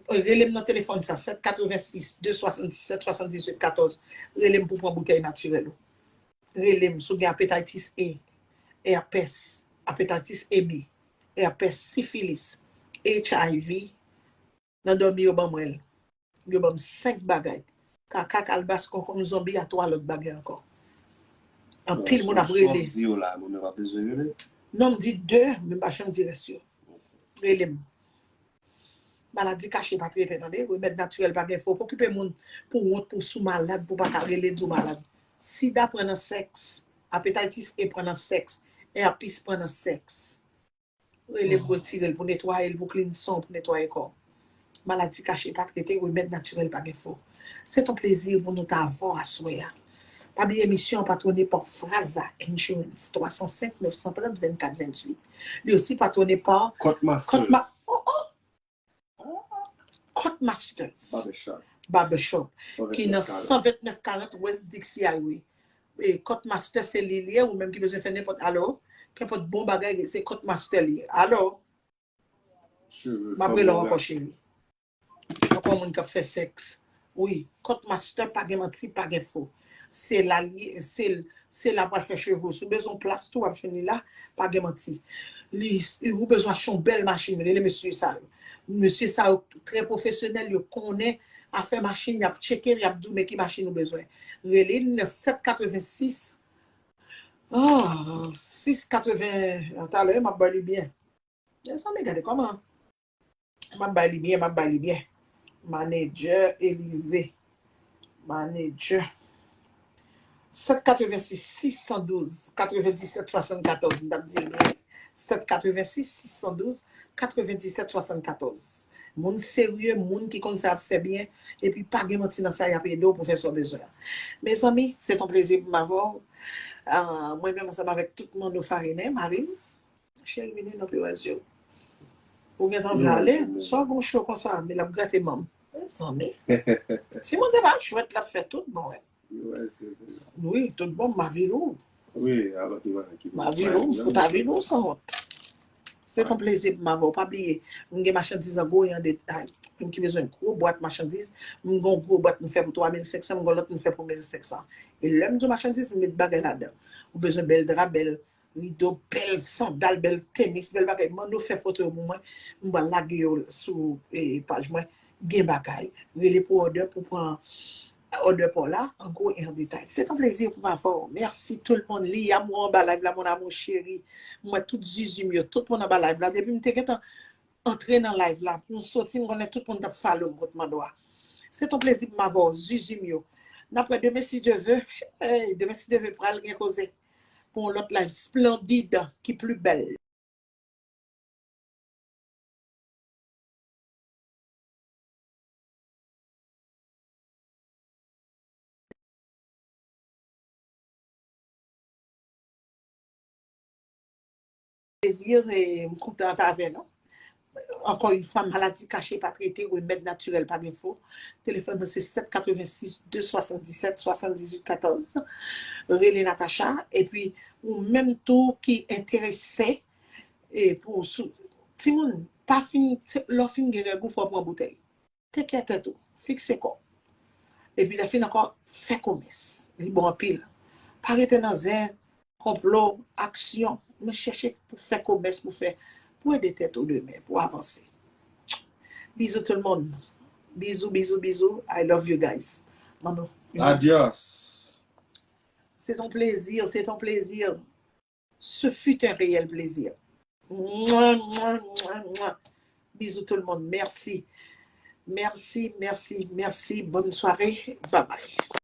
Rele m nan telefòn sa, sèt katrevensis, de swasanndisèt, swasanndizuit katòz. Rele m pou pran boutèy natirèl ou. Rele m si w gen hepatitis A, herpès, hepatitis A B, herpès, sifilis, H I V, nan dòmi yo ban mwen l. Yo ban m senk bagay. Kaka, kalbas, konkonm, zonbi, a twa lòt bagay ankò. Anpil moun ap rele. Sa w di yo la, moun yo pa bezwen rele? Non, m di de, men m pa janm di rès yo. Rele m. Maladi kache pa trete, tande. Remèd natirèl pa gen fo. Pa okipe moun pou wont, pou si w malad, pou w pa ka rele, di w malad. Sida pran nan sèks. Hepatitis A pran nan sèks. Herpès pran nan sèks. Rele m, retire l pou netwaye l, pou cleanse w, pou netwaye kò w. Maladi kache pa trete, remèd natirèl pa gen fo. Se yon plezi pou nou ta avè w aswè a. Pa bliye emisyon an patwone pa Fraza Insurance, twa san senk, nèf san trant, vennkat venntuit. Li osi patwone pa Cut Masters. Cut Ma-, oh, oh! Cut Masters, Barbershop. Barbershop, ki nan san vennèf karant West Dixie Highway. E, Cut Master se li l ye, ou menm ki bezwen fè nenpòt, alo, kenpòt bon bagay, se Cut Master li ye. Alo? M ap rele w ankò, cheri. Ankò moun k ap fè sèks. Wi, Cut Master pa gen manti, pa gen fo. Se la l ye, se l, se la pral fè cheve w. Si w bezwen yon plas tou, w ap jwenn li la, pa gen manti. Li, ou bezwen achte yon bèl machin, rele mesye sa yo. Mesye sa yo trè pwofesyonèl, yo konnen afè machin, y ap tcheke, y ap di w men ki machin ou bezwen. Rele l nan sèt katrevensis, ah, sis katreven, talè, m ap bay li byen. Mezanmi, gade kòman. M ap bay li byen, m ap bay li byen. Manedjè Elize. Manedjè. Sèt katrevensis, sis san douz, katrevendisèt swasannkatòz. M t ap di l byen. Sèt katrevensis, sis san douz, katrevendisèt swasannkatòz. Moun serye, moun ki konn sa y ap fè byen, epi pa gen manti nan sa, y ap ede w pou fè sa w bezwen an. Mezanmi, se t on plezi pou m avè w. Ah, mwen menm ansanm avèk tout Mano Farinen, mari m. Cheri, vini non pi wè zye w. Ou gentan vle ale? Sa w gon cho konsa, men l ap grate manm. Mezanmi. Timoun se pa jwèt l ap fè tout bon, wi. Wi, tout bon, m a vin ou. Wi, alò ki pa ki pa. M a vin ou, m fout a vin ou sanwont. Se t on plezi pou m avè w. Pa bliye, m gen machandiz an gwo e an detay. Moun ki bezwen gwo bwat machandiz, m gen yon gwo bwat m fè pou twa mil senk san, m gen yon lòt m fè pou mil senk san. E lè m di w machandiz, m met bagay ladan. Ou bezwen bèl dra, bèl rido, bèl sandal, bèl tenis, bèl bagay. Mande w fè foto yo pou mwen. M pral lage yo sou, eh, paj mwen. Gen bagay. Rele pou òdè, pou pran òdè pa w la, an gwo e an detay. Se t on plezi pou m avè w. Mèsi tout moun. Liyam, ou anba live la, mon amour chéri. Mwen, tout zizim yo, tout moun anba live la. Depi m te gentan antre nan live la, pou m soti, m konnen tout moun t ap follow m, kot mando a. Se t on plezi pou m avè w, zizim yo. N ap wè demen, si Dye ve. Hey, demen, si Dye ve, pral gen koze. Pou yon lòt live splendid, ki pli bèl. Plezi, e m kontan t avè nou. Ankò yon fwa, maladi kache pa trete, remèd natirèl pa gen fo. Telefòn mwen se sèt katrevensis de swasanndisèt swasanndizuit katòz. Rele Natacha. Epi, ou menm tou ki enterese, e pou sou, timoun, pa fin, lè w fin gen règ ou, fò w pran boutèy. Take care tèt ou, fikse kò w. Epi lè fini ankò, fè komès. Li bon anpil. Pa rete nan zen, konplo, aksyon. Men chèche pou fè komès, pou fè, pou ede tèt ou demen, pou avanse. Bizou tout le monde. Bizou, bizou, bizou. I love you guys. Mano. Adios. Se t on plezi, se t on plezi. Ce fut un réel plaisir. Mwa, mwa, mwa, mwa. Bisous tout le monde. Merci. Merci, merci, merci. Bonne soirée. Bye bye.